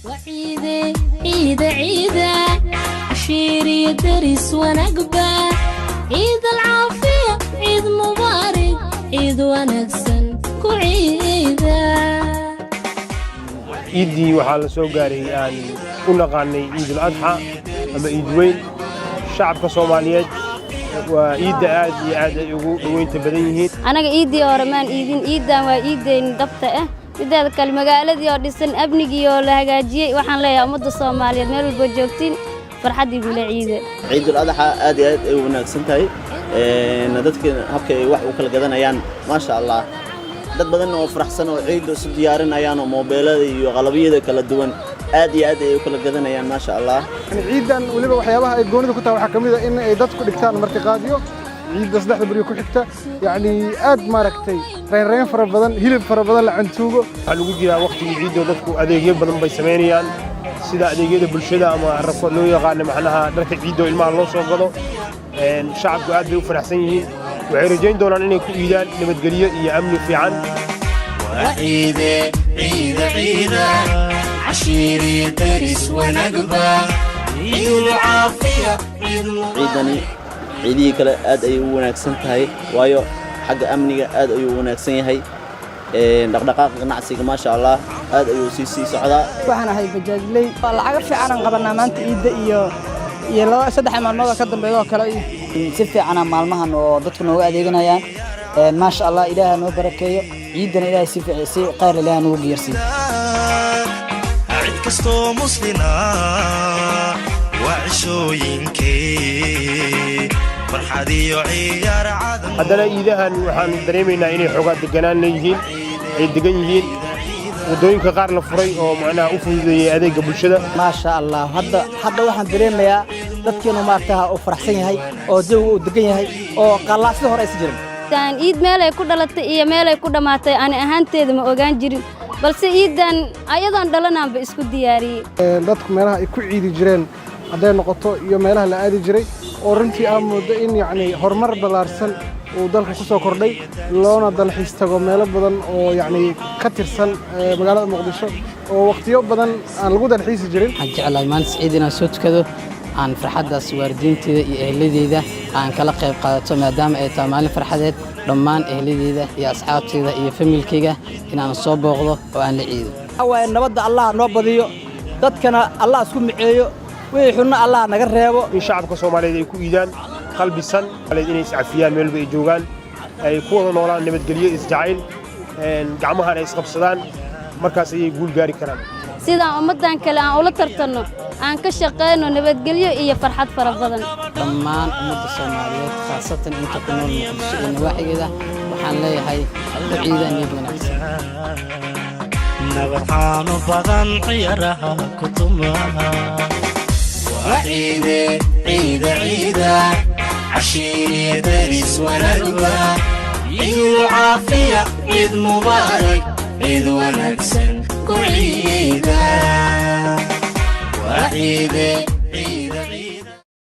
Ciide, ciida, ciida, cashiiriyo deris wanaagba, ciid alcaafiya, ciid mubaarig, ciid wanaagsan ku ciida. Ciiddii waxaa la soo gaaray aan u naqaanay Ciidul Adxa ama Ciid weyn. Shacabka Soomaaliyeed waa ciidda aad iyo aad ay ugu dhoweynta badan yihiin. Anaga iiddii hore maan iidin, iiddan waa iiddayni dhabta ah. Mideeda kale, magaaladii oo dhisan, amnigii oo la hagaajiyey, waxaan leeyahay ummadda Soomaaliyeed meel walba joogtiin, farxad igula ciida. Ciidul Adxa aad iyo aad ay u wanaagsan tahay. Dadka habka ay wax u kala gadanayaan, maasha Allah, dad badan oo faraxsan oo ciidda isu diyaarinayaan oo moobeelada iyo qalabiyada kala duwan aad iyo aad ay u kala gadanayaan, maasha Allah. Ciidan weliba waxyaabaha ay goonida ku tahay waxaa ka mid ah in ay dadku dhigtaan martiqaadyo ciidda 3da beriyo ku xigta, yacni aad maaragtay reynreyn fara badan, hilib fara badan la cantuugo. Waxaa lagu jiraa waqtigii ciiddo, dadku adeegyo badan bay samaynayaan, sida adeegyada bulshada ama rafka loo yaqaano, macnaha dharka ciiddo ilmaha loo soo gado. Shacabku aad bay u faraxsan yihiin, waxay rajayn doonaan inay ku iidaan nabadgelyo iyo amni fiican. Ciide, ciida, ciida, cashiiriyo deris wanaagba, ciidul caafiya, ciid. Ciidani ciidihii kale aad ayay u wanaagsan tahay, waayo xagga amniga aad ayuu u wanaagsan yahay. Dhaqdhaqaaqa ganacsiga, maasha Allah, aad ayuu sii sii socdaa. Waxaan ahay bajaajley. Waa lacago fiicanaan qabanaa maanta ciidda iyo 2 3 maalmood oo ka dambeeya oo kale. Si fiicana maalmahan oo dadku nooga adeeganayaan, maasha Allah. Ilaaha noo barakeeyo ciiddana, Ilaahay si fiican, si khayr Ilaaha nagu geersiiyo. Cid kastoo muslina waa cishooyinkee farxad iyo ciyaar cadan. Haddana iidahan waxaan dareemaynaa inay xoogaa deganaan leeyihiin, ay degan yihiin, waddooyinka qaar la furay oo macnaha u fududeeyey adeegga bulshada. Maasha Allah, hadda waxaan dareemayaa dadkiinu maaragtaa uu faraxsan yahay oo jawiga uu degan yahay oo qallaasida hore aysan jirin. Tan iid meelay ku dhalatay iyo meelay ku dhammaatay ani ahaanteeda ma ogaan jirin, balse iiddan ayadoon dhalanaanba isku diyaariyey. Dadku meelaha ay ku ciidi jireen hadday noqoto iyo meelaha la aadi jiray oo runtii aa moodo in yacni horumar ballaarsan uu dalka ku soo kordhay, loona dalxiis tago meelo badan oo yacni ka tirsan magaalada Muqdisho oo waqtiyo badan aan lagu dalxiisi jirin. Waxaan jeclahay maalinta ciid inaan soo tukado, aan farxaddaas waalidiinteyda iyo ehladeyda aan kala qayb qaadato, maadaama ay tahay maalin farxadeed. Dhammaan ehladeyda iyo asxaabteyda iyo familkeyga inaan soo booqdo oo aan la ciido. Waaye nabadda Allah noo badiyo, dadkana Allah isku miceeyo, wixii xunna Allah naga reebo. In shacabka Soomaaliyeed ay ku iidaan qalbisan, inay iscafiyaan meelba ay joogaan, ay ku wada noolaan nabadgelyo, isjacayl, gacmahan ay isqabsadaan, markaas ayay guul gaari karaan. Sidaan ummaddan kale aan ula tartanno, aan ka shaqayno nabadgelyo iyo farxad fara badan. Dhammaan ummadda Soomaaliyeed, khaasatan inta ku nool Muqdisho iyo nawaaxigeeda, waxaan leeyahay u ciida niyad wanaagsan. Nabad caano badan ciyaaraha ku tumaha. Ciide, ciida, ciida, cashiiriyo deris wanaagba, ciidul caafiya, ciid mubaarak, ciid wanaagsan ku ciida. Waa ciide, ciida.